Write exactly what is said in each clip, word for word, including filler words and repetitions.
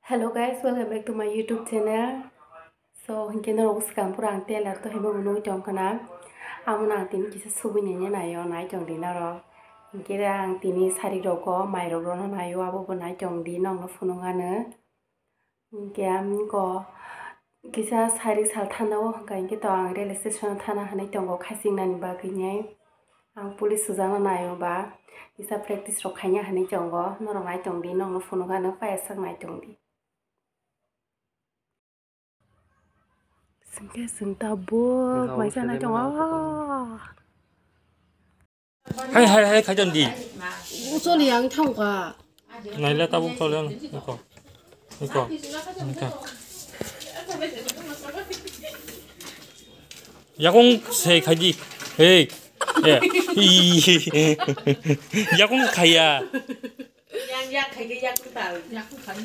Hello guys, welcome back to my YouTube channel. So, hinkhe norok swkang pura ang tailor to himo nugwi tong khana. Amo nang tini kisa subui nanya nayo, nai tong di norok. Hinkhe ang tini sari rogo, mai rok rono nayo, abo bo nai tong di, nokno phunuk ano. Hinkhe ang ko kisa sari sal thanda o hwnkha hinkhe to ang railway station o thana hinwi tongo khaching nani bagwi nai. Ang police sujakna nayo ba kisa practice rok khaina hinwi tongo, norok nai tong di, nokno phunuk ano, paiyasak nai tong di. Sengke seng tabuk. Nang maisa nai tongo. Hai, hai, hai, khai jon di. Choli ang thang ka. Naila tabuk choli ang. Iko. Iko. Iko. Yakung se khai di. Hei. Eh. Yakung khaya. Yang yak khai ke yak kutal. Yak kutal.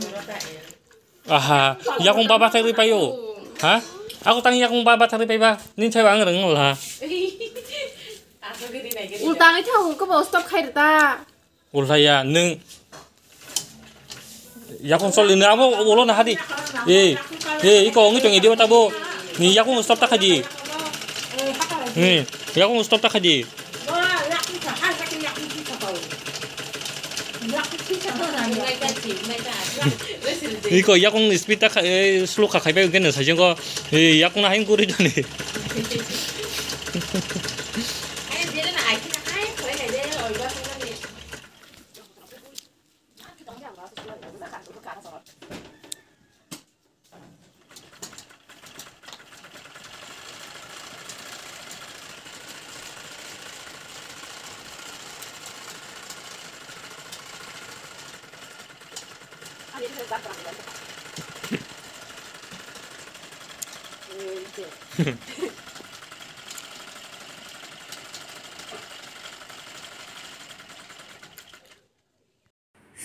Aha, yakung baba thagwi paio. Ha? Ako tang yakung baba thagwi paiba. Nin thaiba ang rwng wal ha. Ulta ngai thang ko bo stop khai rwta. Ulta ya nung. Yakung sol ni abo ulo na hadi. Eh, eh, iko ngi tong idi tabo. Ni yakung stop ta khaji. Ni yakung stop ta khaji. Iko yakung speed ta kha-, eh, slow kha khaibai gene sajeng ko, eh, yakung na haing guri doni.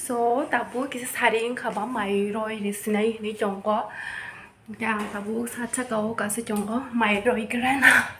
So, tabuk kisa sari wngkha ba mai roi rw sinai hinwi tongo. Hwnkhe ang tabuk sa saka o kaisa tongo, mai roi grana.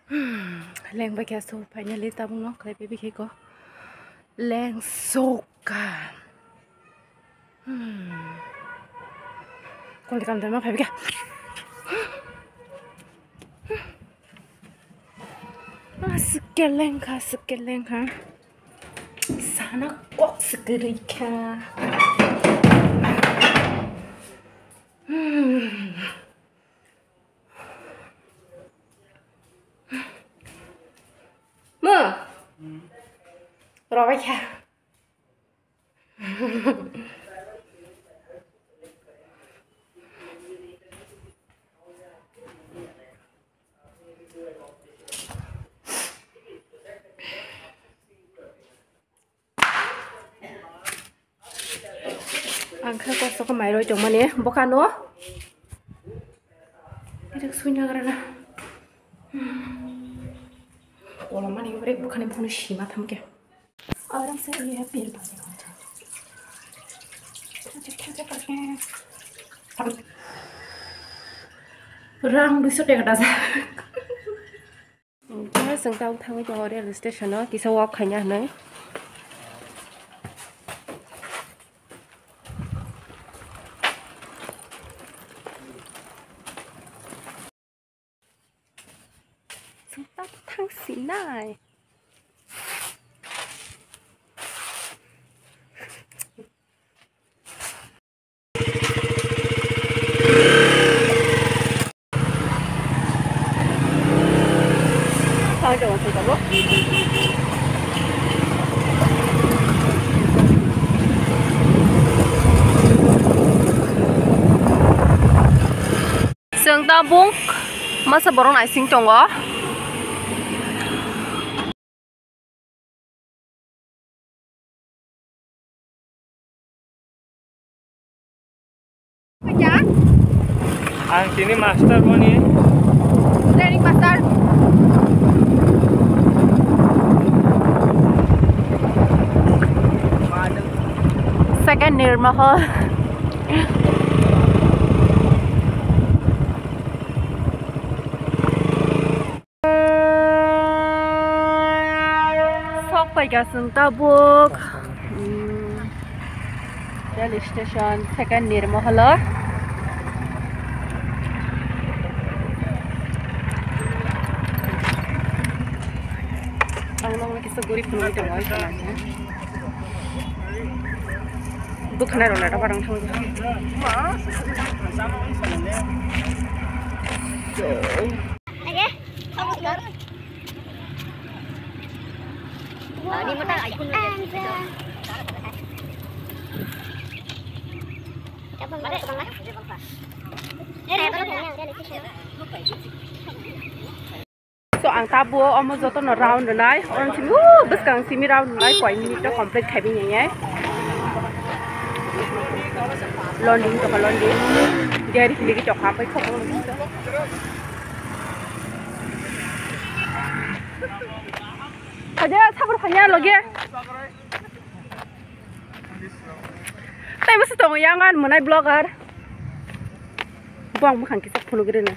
Hmm, leng bai khe so finally tabuk no khlai bai bikhe ko leng soka. Hmm. Kol kam dama phai bikhe. Ah, sekeleng kha, sekeleng kha. Sana kok sekeleng kha. Hmm. Mo. Robai kha. Ang kha kosto khe mai roi tongmani bokano. Rik sui nagra na. Kolomani rik bukhani bukhani sima thamke. Aram se ye pil pa. Rang duiso taka dajak. Hwnkhe chwng tabuk thangwi tongo rail station o, kisa walk khaina hinwi. Chwng tabuk thang sinai. Chwng tabuk masa borok naising tongo. Ang tini master boni. Training master. Second Nirmahal. Sok paikha chwng tabuk, mm, rail station second Nirmahal o. Ang nokno kisa guri phunugwi tongo, oi khna khe. Bwkhwnai rwna ta barang thangwi. So, ang tabuk omo jotono round rwnai, oro simi, uh, bwskang simi round rwnai, koi minute o complete khaiwi nai. Landing tokha, landing. Gari hili tokha, pai khokang. Haja, sabur khanya loge. Tai masa tongo yang an mwnai vlogger. Bong bwkhang kisa phunugwi rwna.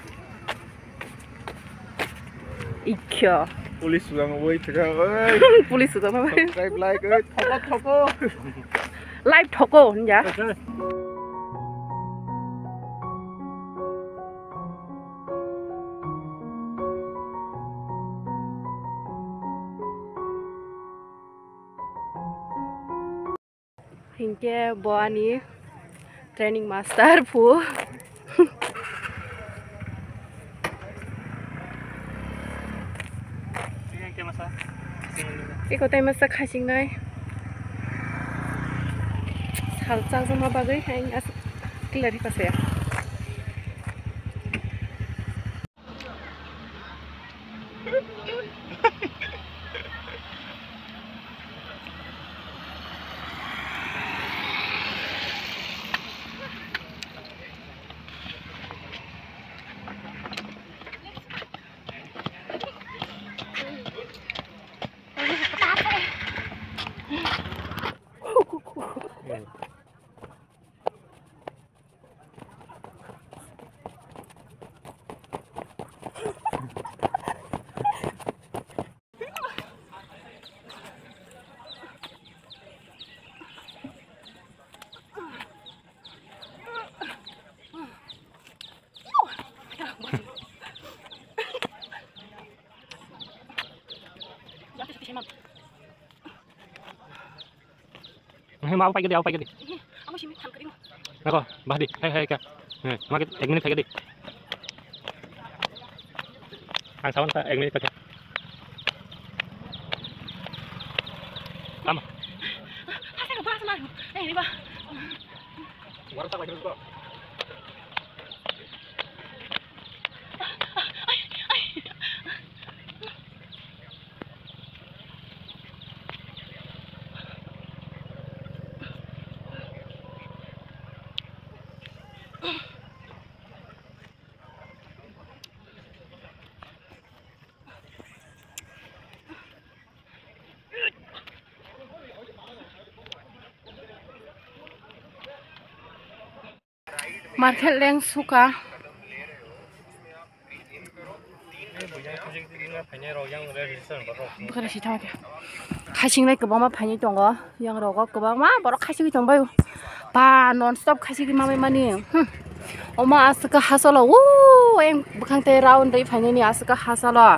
Ikha. Police sugang oi thaka oi. Police sugang oi. Subscribe, like oi, thoko thoko. Live thoko hinja. Hinkhe bo ani training master phu. Eko tai masa khasingnai. Sal chakjakma bagwi hai aswk clear khe saya. He, ma, abo paigadi, abo paigadi. Abo simi phan kadi. Nako, bahdi, hai, hai, ka. He, ma, ek minute paigadi. Ang sawan ta, ek minute paigadi. Ama. Hasa ka bahasa na. Eh, ini ba. Market leng suka. Bwkhwrang si thangkhe. Khasing lai kwbangma phaini tongo. Yang rogo kwbangma borok khasingwi tongbaio. Ba non stop khasingwi mamai mani. Hmm. Omo aswk hasalo. Woo, eng bwkhang tei round rwi phainani aswk hasalo.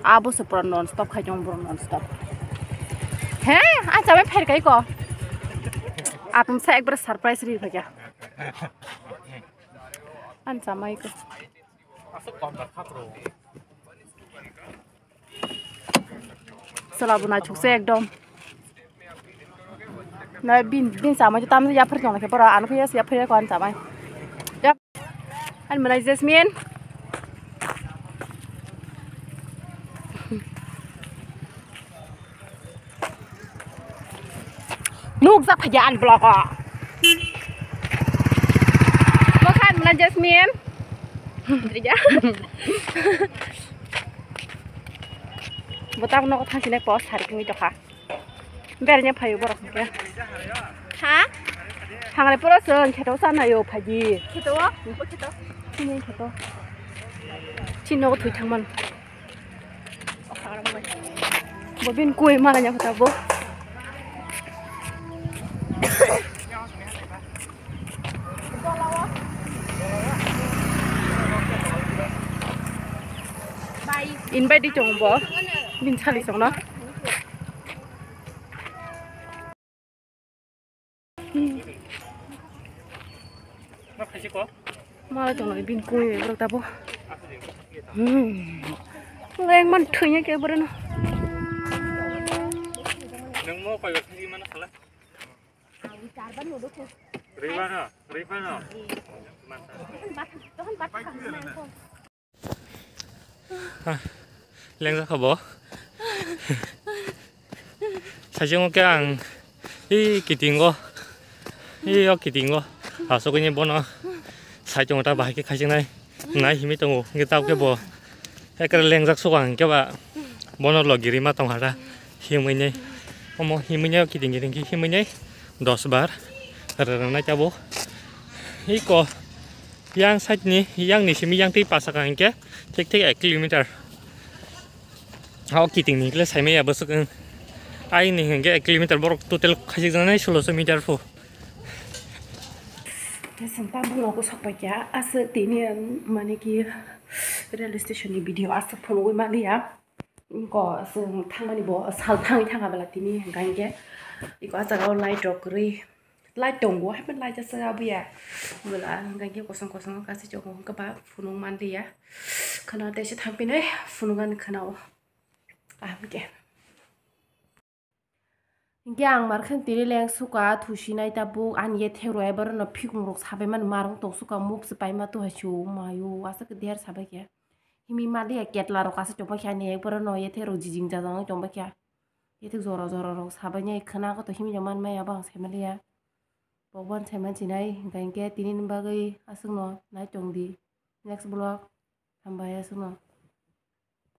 Abo se pura non stop khai tong bro non stop. He, a chamai phair kai ko. Atum sa ekbar surprise ri phakya. An chamai ko. Sala bo naithok se ekdom. Na bin, bin chamai tam yapri tong khe pura ano khe yapri ko an chamai. Yap. An malai Jasmine. Nukjak phai ani vlog o. Bokhan mala Jasmine. Botang nogo thangsinai post hari kini tokha. Bernya phayo borok hwnkhe. Ha? Thangre pura chwng kheto sanayo phaidi. Kheto? Kheto? Chini kheto. Chini nogo thwi thangman. Bo bin kui mana nya kota bo. Invite di chong bo. Bin sali chong no. Ma khaisi ko? Ma tong nai bin kung ni borok tabo. Hmm. Leng man thunya ke borok no. Nang mo koi khaisi mana khala? Riba no, riba no. Lengjak kha bo. Saichung khe ang i kitingo, i o kitingo asugini bono saichung ta bahai khe khaichungnai nai himwi tongo. Hwnkhe tabukhe bo ekre lengjak suka hwnkhe ba bono logi rima tongha ta himwi nai. Omo himwi nai o kiting kiting khe himwi nai dos bar rwrwngnai tabuk. Iko yang side ni, yang ni simi yang twi pasaka hinkhe thik thik ek kilometer. Ha, o kiting ni kle saimaya bwswk wng. Aini hinkhe ek kilometer borok total khaisik janai sulosho meter pho. Chwng tabuk nogo sok paikha, aswk tini mane ki rail station ni video aswk phunugwi manliya. Iko chwng thangmani bo sal thangwi thangkha bwla tini hwnkha hinkhe iko ah jagao light rok kwrwi. Light tongo, haphano light aswk abuya. Bwla hwnkha khe kosong kosongo kasi chongo hwnkhe ba phunuk manliya. Khwna teisa thangpinai phunukani khwnao. Kaham khe. Hwnkhe ang markhe tini leng suka thusinai tabuk ani yethek rwai borokno phikung rok sabaimani marwng tong suka muk se paima tu hai se o mayo aswk der sabai khe. Himwi manliya ketla rok aswk chongma khe ani ekbarono yethek rok jijing jajak wng chongma khe. Yethek jora jora rok sabainai khwna koto himwi manmaya bo ang saimanliya. Bobo ang saimansinai hwnkha hinkhe tinini bagwi aswkno nai tongdi next vlog. Hambai aswkno.